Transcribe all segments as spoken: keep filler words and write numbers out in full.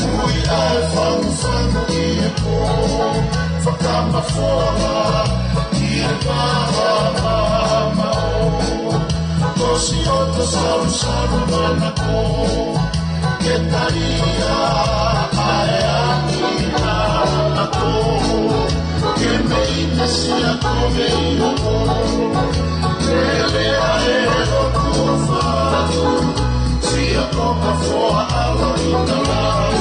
Ui ʻa e fangufangu ʻi he pō, fakamafola ʻi he maama mamaʻo. Ko siʻoto salusalu manako, ke talia ʻa e angi manako. Ke meʻi mesia ko mei ʻoʻo. Lele ʻa e lotu ʻofa atu. Sia ko ka foa ʻalo i ka lau.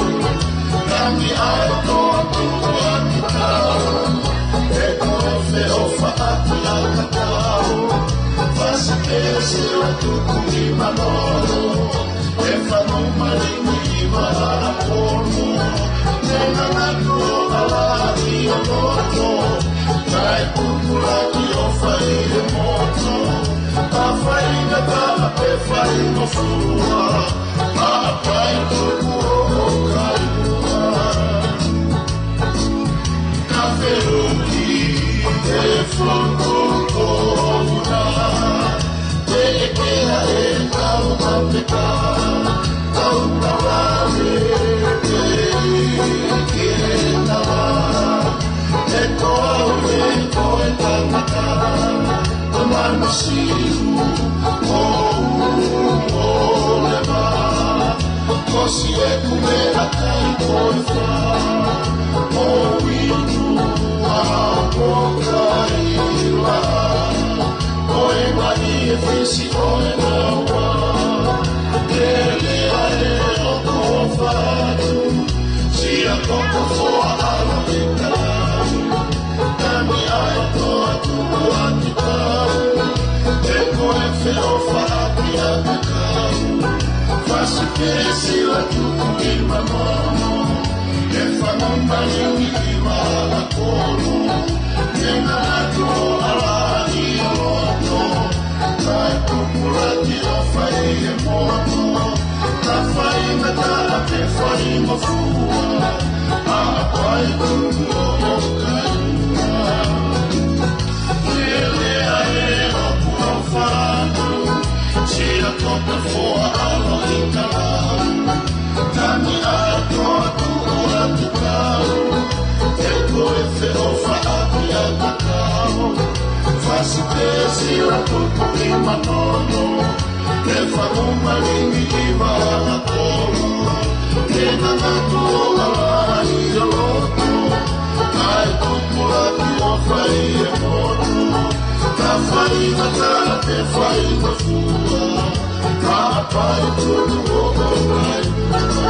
Tangi ʻa e toa tuku ʻa ki tau. He ko e feʻofaʻaki ʻa ka tau. Fasi pē sila tuku ʻi manolo. E fanu malingi ʻi malaʻa kono, ne nana tuo ala ʻi o loto, kae kupulaki ʻo fai e moto, ka fai na ka pe fai no fua, a pai tuku o kainua. Ka feluki e foto ko una. Te ke ʻa e kau mateka, kau tawale, te ke nawa. E ko au e ko e tangata, ko manu siu, o u, o le ma. Ko si e kume a kai ko e fa, o inu a ko kai la. Ko e maʻi e fisi o e naua, ke lea e o ko fatu, sia ko ko foa alo i ka. Kami ai ko atu ua ki tau, e ko e feʻofaʻaki ʻa ka kau. Fasi pē sila tuku ʻi manono, e fanu malingi ʻi malaʻa kono, e ngana tuo ala ʻi loto, kae kupulaki ʻo fai e mono, ka fai na ka pe fai mo fua, a pai tuku o kainua. Lele ʻa e o kuo fatu, sia ko ka foa alo i ka lau. Tani a toa tuʻu a ki kau, e ko e feʻofaʻaki ʻa ka kau. Fasi pē sila tuku ʻi manono, e fanu malingi ʻi malaʻa kono, e ngana tuo ala ʻi loto, kae kupulaki ʻo fai e mono, ka fai na ka pe fai na fua, ka pai tuku o kainua.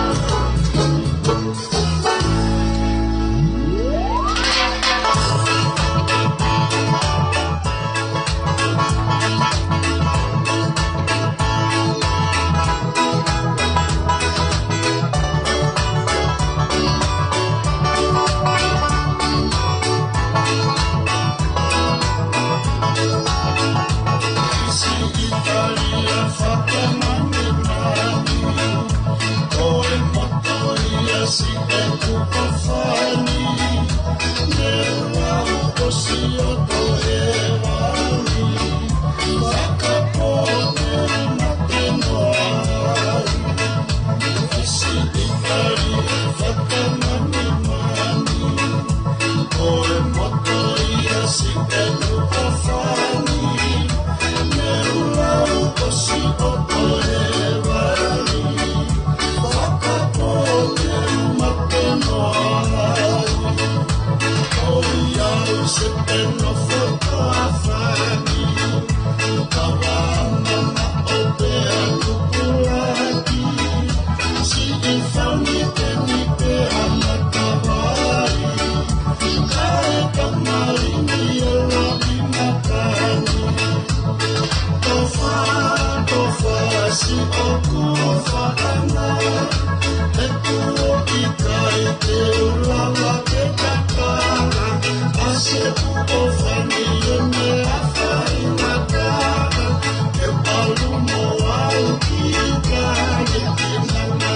Tofa, tofa, si ʻoku faʻana, e kuo ʻikai te u lava ke kakala, ʻa se kuo fani e meʻa faingataʻa, ke palu mo au ki ka ne kinana.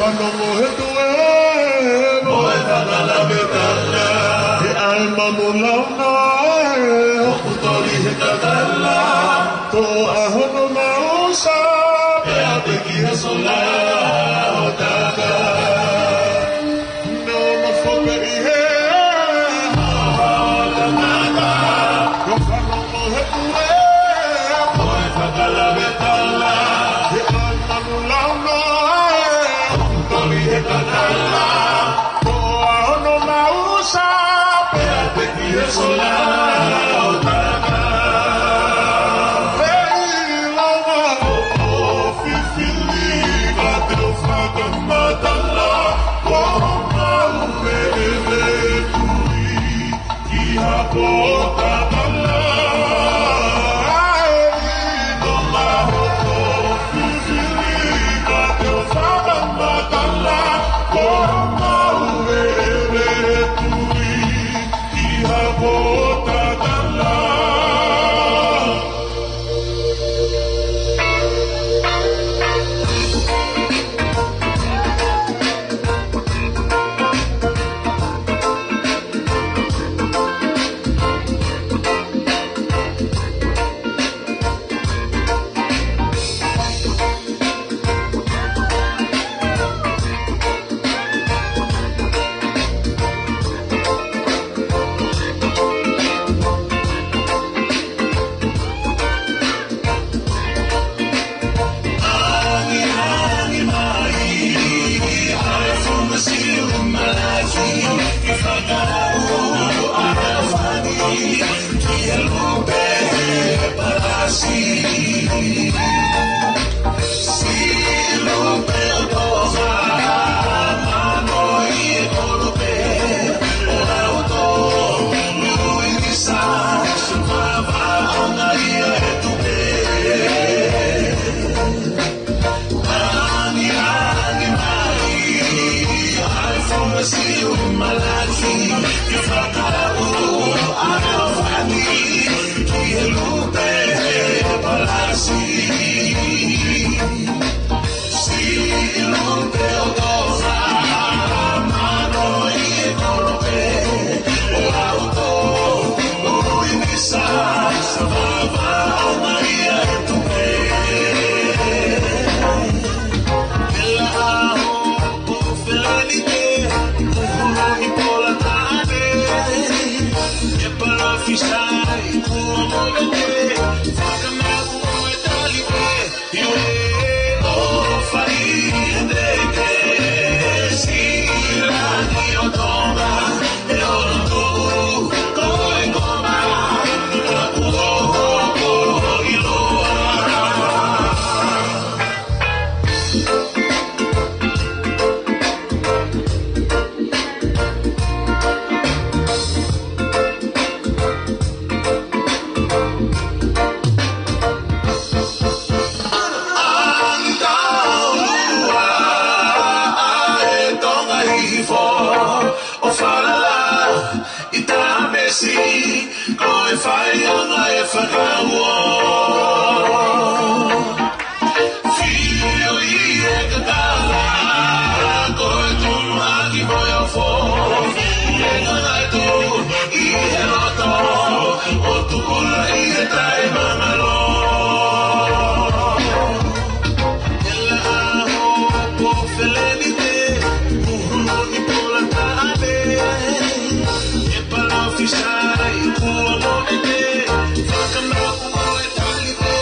Ano mo he tuē, mo e fakalavetala. He ʻai manu launa ē, ʻoku toli he kakala. Toʻa hono mausa, pea peki he sola ʻo taka. No ma fope i he hala mata. Ko fano mo he tuē, mo e fakalavetala. He ʻai manu launa ē, ʻoku toli he kakala. Toʻa hono mausa, pea peki he sola ʻo taka. Hei, lava o, o fifili, ka te u fakamatala, ko homau veve tui ki ha pō tatala. Hei, lava o, o fifili, ka te u fakamatala, ko homau veve tui ki ha pō tatala. ʻO falala ʻi Tamesi, ko e faiʻanga ʻe fakaua. Fio ʻi he kakala, ko e tunu ʻaki mo e ofo. ʻE ngangatu ʻi he loto, ʻo tukula ʻi he taʻemangalo. ʻE laʻa ho po feleni te, muhulu ni pola taʻane. ʻE palafisai kua mo e te, fakamau mo e tali te.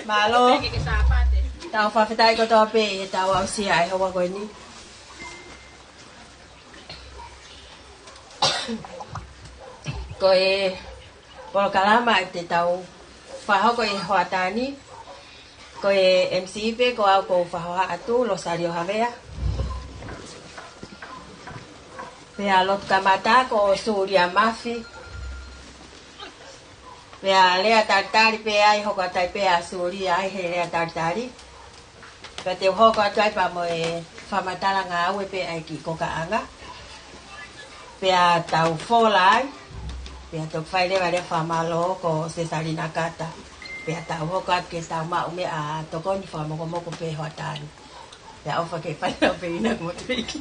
Mālō. Tau fakafetaʻi kotoa pē ʻi heʻetau aʻusia ʻa e houa ko eni. Ko e polokalama ʻe te tau fakahoko ʻi he hoʻatā ni, ko e M C pē ko au, ko Fahoha Atu, Losalio Havea. Pea lotu kamata ko Sulia Mafi. Pea lea talitali pē ai, hoko atu ai pē ʻa Sulia ai he lea talitali. Pea te u hoko atu ai pea mo e fakamatala ngāue pē ʻa e kiʻi kokaʻanga. Pea tau fola ai. Pea toki fai leva lea fakamālō ko Sesalina Kata. Pea tau hoko atu ke tau maʻu meʻa tokoni fakamokomoko pē hoʻatā ni. Pea ʻofa ke fai ʻo pehina ko Tuiki.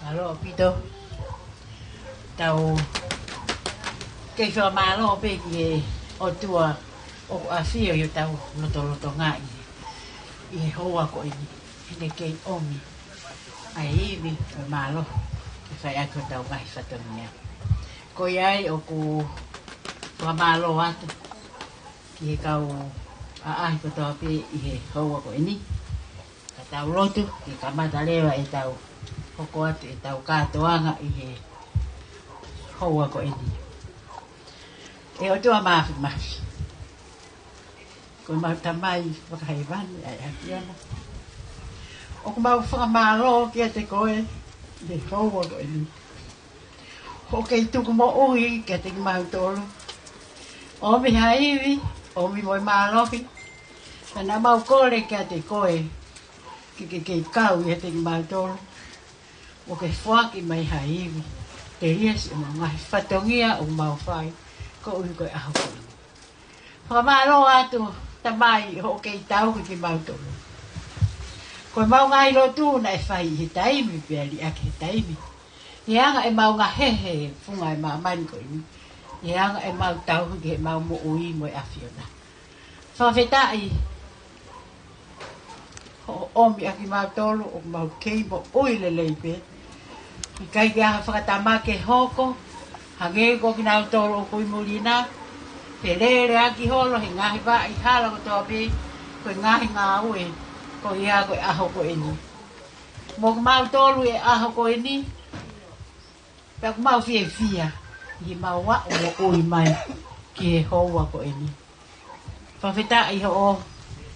Mālō ʻaupito. Tau kei fakamālō pē ki he ʻOtua ʻoku ʻafio ʻi hotau lotolotonga ʻi he houa ko eni. Heʻene kei ʻomi ʻa e ivi ʻo e mālohi ke fai ʻaki hotau ngaahi fatongia. Ko ia ai ʻoku fakamālō atu ki he kau ʻaʻahi kotoa pē ʻi he houa ko eni. Ka tau lotu ke kamata leva ʻetau hoko atu ʻetau kātoanga ʻi he houa ko eni. ʻE ʻOtua Māfimafi, ko ʻemau Tamai fakahēvani ʻa e ʻAfiona, ʻoku mau fakamālō kiate koe ʻi he houa ko eni. Hoʻo kei tuku moʻui kiate kimautolu. ʻOmi ha ivi, ʻomi mo e mālohi. Pea naʻa mau kole kiate koe ke ke kei kau ʻiate kimautolu, ʻo ke foaki mai ha ivi telia siʻemau ngaahi fatongia ʻoku mau fai koeʻuhi ko e ʻaho ko eni. Fakamālō atu, Tamai, hoʻo kei tauhi kimautolu. Ko ʻemau ngaahi lotu naʻe fai ʻi he taimi pea liʻaki he taimi, ʻi he anga ʻemau ngahehe he funga ʻo e māmani ko eni, ʻi he anga ʻemau tauhi ki heʻemau moʻui mo e ʻAfiona. Fakafetaʻi hoʻo ʻomi ʻa kimautolu ʻoku mau kei moʻui lelei pē. ʻIkai ke ʻi ai ha fakatamaki ʻe hoko, hangē ko kinautolu ʻoku ʻi muli na, pe lele ʻaki holo he ngaahi vaʻa hala kotoa pē, ko e ngaahi ngāue ko ia ko e ʻaho ko eni. Mo kimautolu he ʻaho ko eni, pea ʻoku mau fiefia ʻi heʻemau aʻu moʻui mai ki he houa ko eni. Fakafetaʻi hoʻo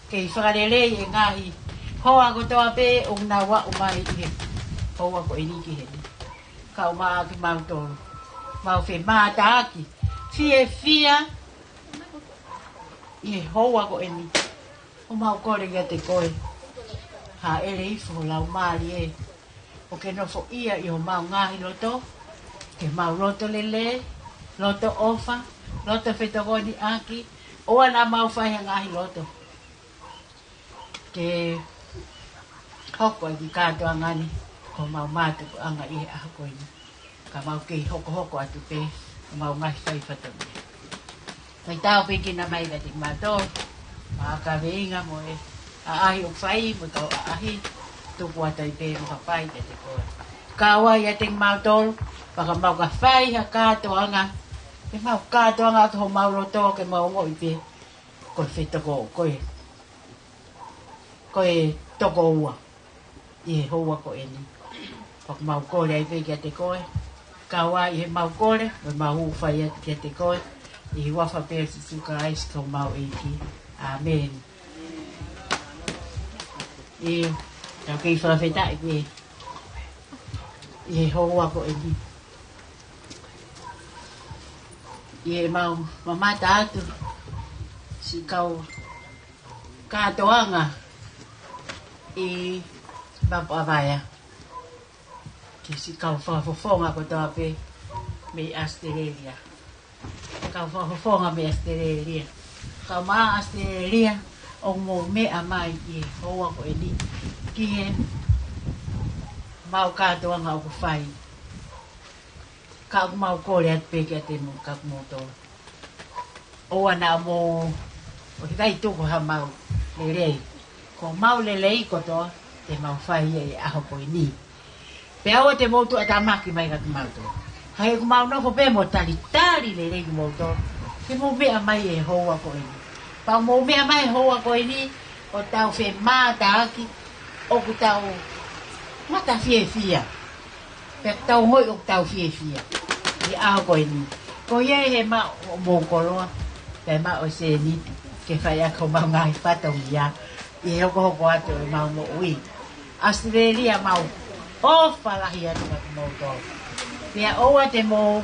kei fakalelei e ngaahi hoa kotoa pē ʻoku nau aʻu mai ʻi he houa ko eni ki heni. Kau mai kimautolu, mau femātaaki, fiefia ʻi he houa ko eni. ʻOku mau kole kiate koe, hāʻele hifo ho Laumālie ʻo ke nofoʻia ʻi homau ngaahi loto, ke mau loto lelei, loto ʻofa, loto fetokoniʻaki, ʻoua naʻa mau fai ha ngaahi loto ke hoko e kiʻi kātoanga ni ko homau mātuʻuʻanga ʻi he ʻaho ko eni. Ka mau kei hokohoko atu pē ʻemau ngaahi fai fatongia. Fai tau pē kina mai kiate kimautolu, mo e kaveinga mo e ʻaʻahi ʻoku fai, mo e kau ʻaʻahi, tuku atu ai pē mo ka fai kiate koe. Kau ai kiate kimautolu, pea ka mau ka fai ha kātoanga, ke mau kātoanga atu homau loto ke mau ongoʻi pē ko e fetoko, ko e, ko e tokoua ʻi he houa ko eni. Pea ʻoku mau kole ai pē kiate koe, kau ai ʻi heʻemau kole, mo ʻemau hūfai atu kiate koe, ʻi he huafa pē ʻo Sīsū Kalaisi ko homau ʻEiki. ʻĀmeni. ʻIo, tau kei fakafetaʻi pē ʻi he houa ko eni, ʻi heʻemau mamata atu siʻi kau kātoanga ʻi Mapuʻavaea, ki siʻi kau fakafofonga kotoa pē mei ʻAositelēlia. Kau fakafofonga mei ʻAositelēlia, kau mai ʻAositelēlia, ʻoku mou meʻa mai ʻi he houa ko eni ki heʻemau kātoanga ʻoku fai. Ka ʻoku mau kole atu pē kiate kimoutolu, ʻoua naʻa mou ʻosi vaituku haʻamau lelei. Ko homau lelei kotoa te mau fai ia ʻi he ʻaho ko eni. Pea ʻoua te mou tuʻatamaki mai kiate kimautolu. He ʻoku mau nofo pē mo talitali lelei kimoutolu ke mou meʻa mai ʻi he houa ko eni. Pea ʻoku mou meʻa mai he houa ko eni, ʻoku tau femātaaki, ʻoku tau mata fiefia. Pea tau ongoʻi ʻoku tau fiefia ʻi he ʻaho ko eni. Ko ia ʻi he maʻu homou koloa, pea maʻu e sēniti ke fai ʻaki homau ngaahi fatongia ʻi he hokohoko atu ʻemau moʻui. ʻAositelēlia, mau ʻofa lahi atu kiate kimoutolu. Pea ʻoua te mou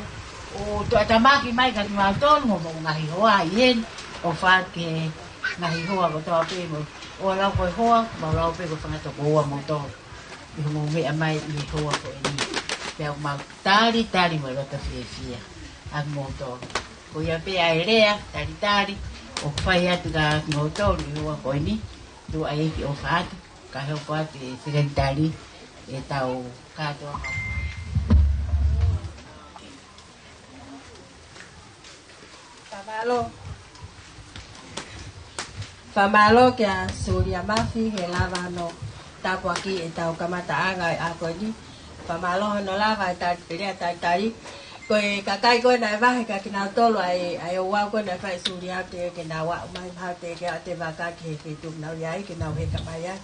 tuʻatamaki mai kiate kimautolu mo hoʻomou ngaahi hoa ʻi heni, ʻofa atu ki he ngaahi hoa kotoa pē mo, ʻoua lau ko e hoa, mau lau pē ko e fanga tokoua moutolu ʻi hoʻomou meʻa mai ʻi he houa ko eni. Pea ʻoku mau talitali mo e loto fiefia ʻa kimoutolu. Ko ia pē ʻa e lea talitali ʻoku fai atu kiate kimoutolu ʻi he houa ko eni. Tuʻa ʻEiki, ʻofa atu, kae hoko atu e sekelitali ʻetau kātoanga. Fakamālō. Fakamālō kia Sulia Mafi he lava hono tāpuakiʻi ʻetau kamataʻanga ʻo e ʻaho ko eni. Fakamālō hono lava e tali, lea talitali. Ko e kakai ko ē naʻe vahe kiate kinautolu ʻa e, ʻa e ouau ko ē naʻe fai ʻe Sulia, teʻeki ke nau aʻu mai, mahalo teʻeki ke aʻu ʻa e vaka ki he feituʻu naʻa nau ʻi ai ke nau heka mai ai.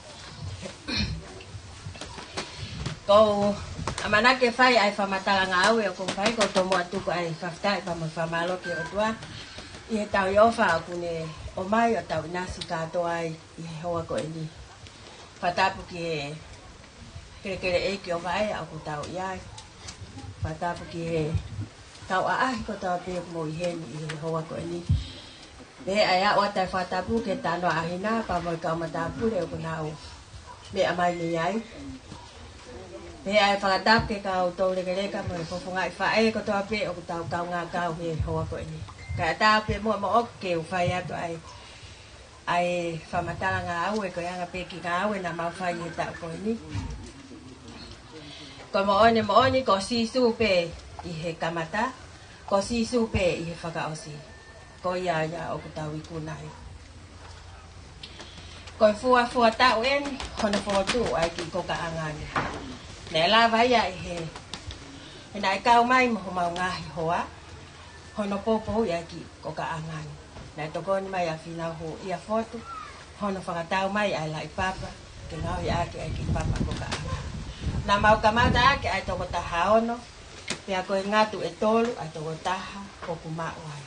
ʻOku ou ʻamanaki ke fai ʻa e fakamatala ngāue ʻoku ou fai, ʻoku ou tomuʻa tuku ʻa e fakafetaʻi pea mo e fakamālō ki he ʻOtua ʻi he tauhi ʻofa ʻoku ne ʻomai ʻo tau ʻinasi kātoa ai ʻi he houa ko eni. Fakatapu ki he kelekele ʻeiki ʻo Vaea ʻoku tau ʻi ai. Fakatapu ki he kau ʻaʻahi kotoa pē ʻoku mou ʻi heni ʻi he houa ko eni. Pea ʻe aʻu atu ʻa e fakatapu ki he tanoa ʻa Hina pea mo e kau matāpule ʻoku nau meʻa mai mei ai. Pea ʻe fakatapu ki he kau toulekeleka mo e fofongaʻi faʻē kotoa pē ʻoku tau kaungā kau he houa ko eni. Kae ʻatā pē muʻa moʻoku ke u fai atu ʻa e, ʻa e fakamatala ngāue ko e anga pē e kiʻi ngāue naʻa mau fai he taʻu ko eni. Ko e moʻoni, moʻoni ko Sīsū pē ʻi he kamata, ko Sīsū pē ʻi he fakaʻosi. Ko ia ia ʻoku tau ikuna ai. Ko e fuofua taʻu eni hono fokotuʻu ʻa e kiʻi kokaʻanga ni. Naʻe lava ia ʻi he, he naʻe kau mai mo homau ngaahi hoa hono poupouʻi ʻa e kiʻi kokaʻanga ni. Naʻe tokoni mai ʻa Fīnau Huʻiafotu hono fakatau mai ʻa e laʻi papa ke ngaohi ʻaki ʻa e kiʻi papa kokaʻanga. Naʻa mau kamata ʻaki ʻa e toko taha ono, Pea ko e ngatu ʻe tolu ʻa e tokotaha ʻoku maʻu ai.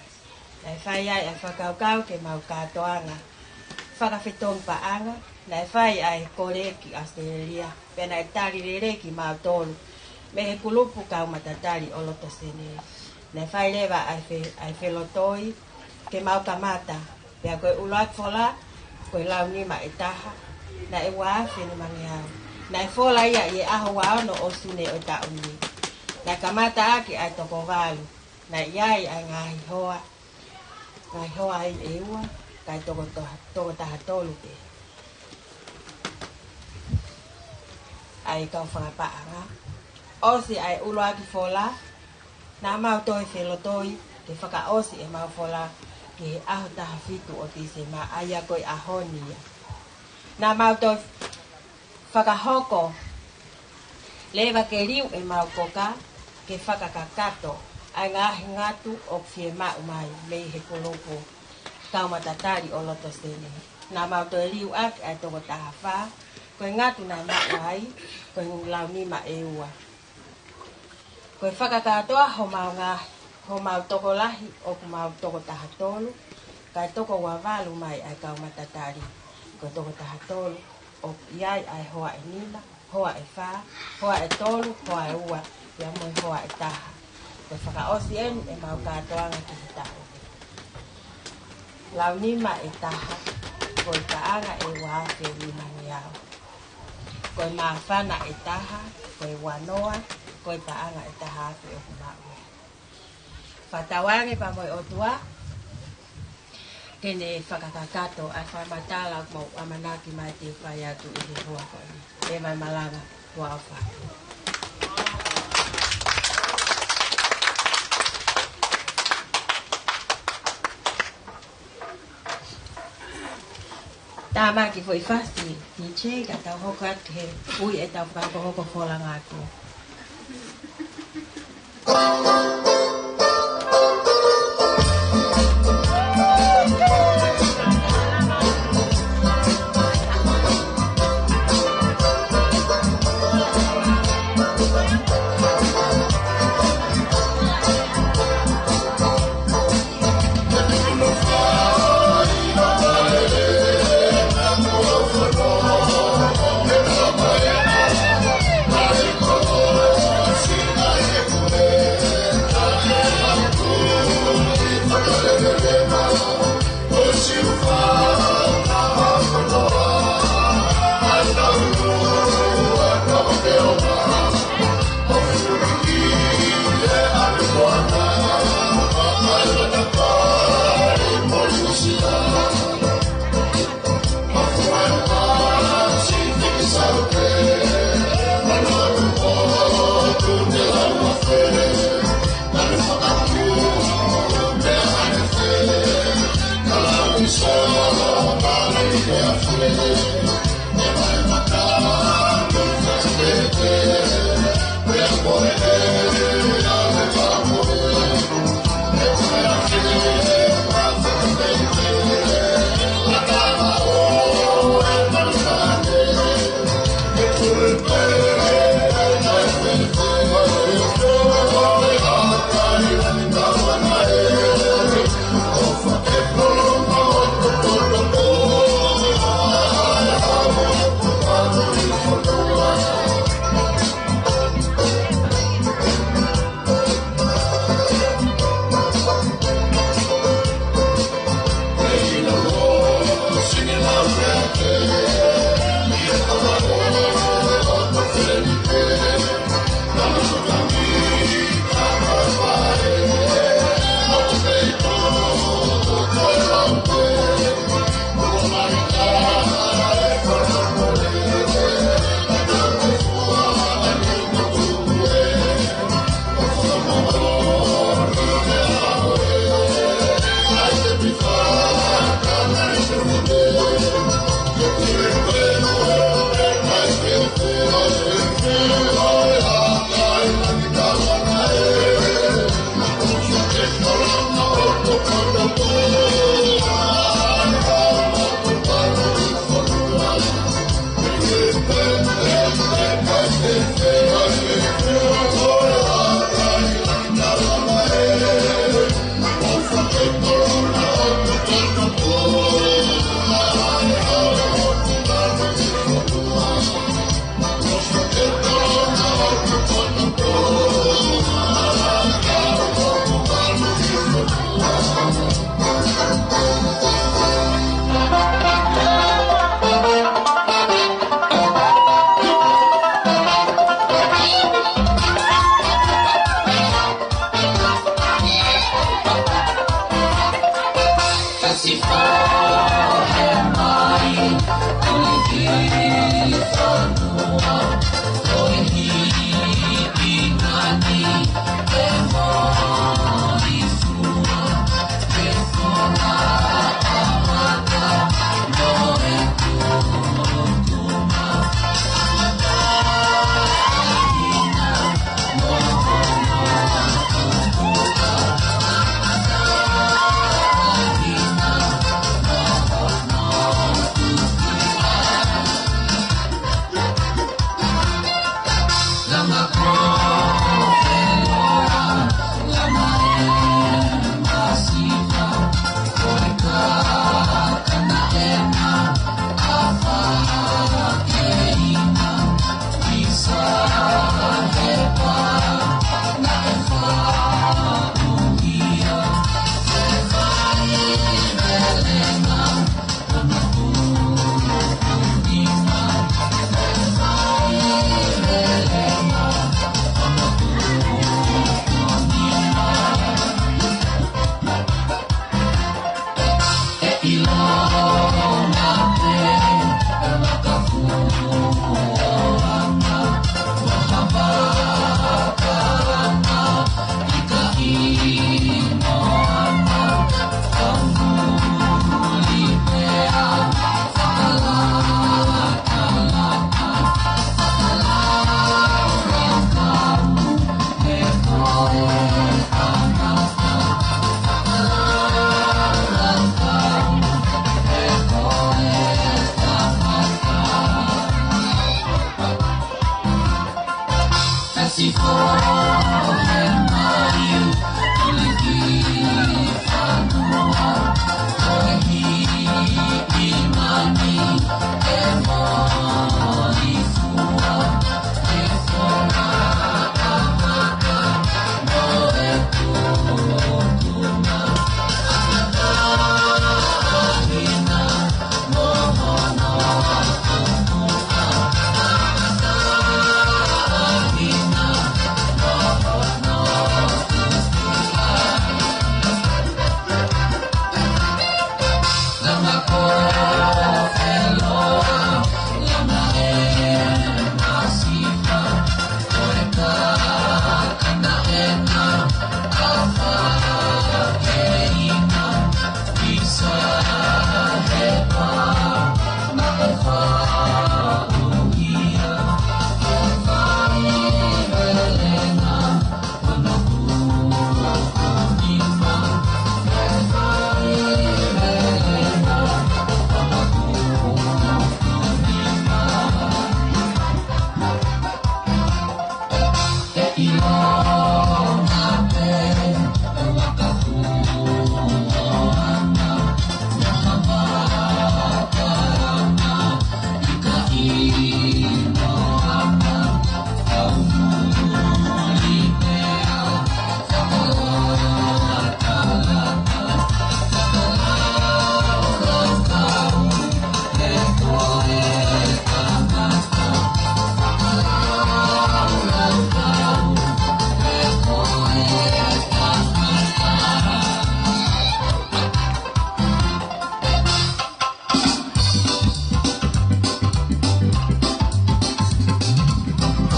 Naʻe fai ai ʻa e fakakaukau ke mau kātoanga fakafetongi paʻanga, naʻe fai ʻa e kole ki ʻAositelēlia, pea naʻe tali lelei kimautolu mei he kulupu kau matatali ʻo loto Senē. Naʻe fai leva ʻa e fe-, ʻa e felotoi ke mau kamata, pea ko e ʻuluaki fola, ko e launima ʻe taha, naʻe ua afe nimangeau. Naʻe fola ia ʻi he ʻaho ua ono ʻo Sune ʻo e taʻu ni. Naʻe kamata ʻaki ʻa e toko valu, naʻe ʻi ai ʻa e ngaahi hoa, ngaahi hoa ʻe ua, kae toko toha-, toko taha tolu pē ʻa e kau fakapaʻanga. ʻOsi ʻa e ʻuluaki fola, naʻa mau toe felotoi ke fakaʻosi ʻemau fola ki he ʻaho taha fitu ʻo Tīsema, ʻa ia ko e ʻaho ni ia. Naʻa mau toe fakahoko leva ke liu ʻemau koka ke fakakakato ʻa e ngaahi ngatu ʻoku fiemaʻu mai mei he kulupu kau matatali ʻo loto Senē. Naʻa mau toe liu ʻaki ʻa e toko taha fā, ko e ngatu naʻe maʻu ai, ko e launima ʻe ua. Ko e fakakātoa homau ngaahi, homau tokolahi ʻoku mau toko taha tolu, kae toko ua valu mai ʻa e kau matatali. Ko e toko taha tolu, ʻoku ʻi ai ʻa e hoa ʻe nima, hoa ʻe fā, hoa ʻe tolu, hoa ʻe ua, pea mo e hoa ʻe taha. Ko e fakaʻosi eni ʻemau kātoanga ki he taʻu ni. Launima ʻe taha, ko e paʻanga ʻe ua afe nimangeau. Ko e māfana ʻe taha, ko e ua noa, ko e paʻanga ʻe taha afe ʻoku maʻu. Fakatauange pea mo e ʻOtua ke ne fakakakato ʻa e fakamatala ʻoku mau ʻamanaki mai te u fai atu ʻi he houa ko eni. Pea mo e malanga, tuʻa ʻofa. Tāmaki foʻi fasi, D J, ka tau hoko atu he ui ʻetau fakahokohoko fola ngāue.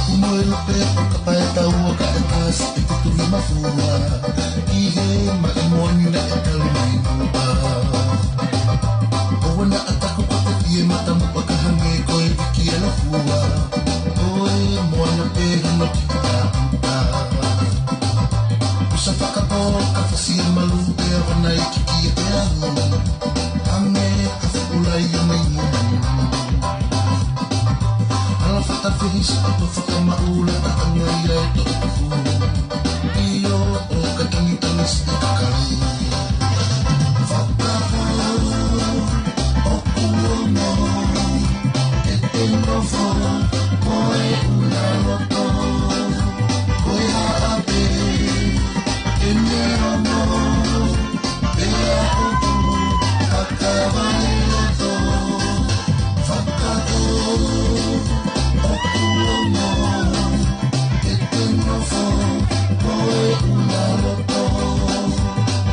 Kumoe lope o ka pae taua ka e pasi e te tuli mafua. Ki he maʻi moani naʻe tali mai nua. ʻOua naʻa taku ko te pie mata muʻa ka hangē ko e viki ʻa lafua. Ko e moana pē hano ki ka uta. Kusa fakapō ka fasi e malu pea wana i kiki e pea. Ange ka fuʻu lai o mai mua mai. Ala fata fehisi o to fakamaʻula a ange ia e to tuku. ʻIo ʻo ka tangi tangi si e kakau. Fakapō ʻoku ono e te nofo ko e ʻuna loto. Ko e haʻape e ne ono. Pea ʻoku haka vale loto, fakatō, ʻoku ono e te nofo ko e ʻuna loto.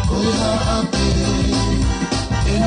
Ko e haʻape e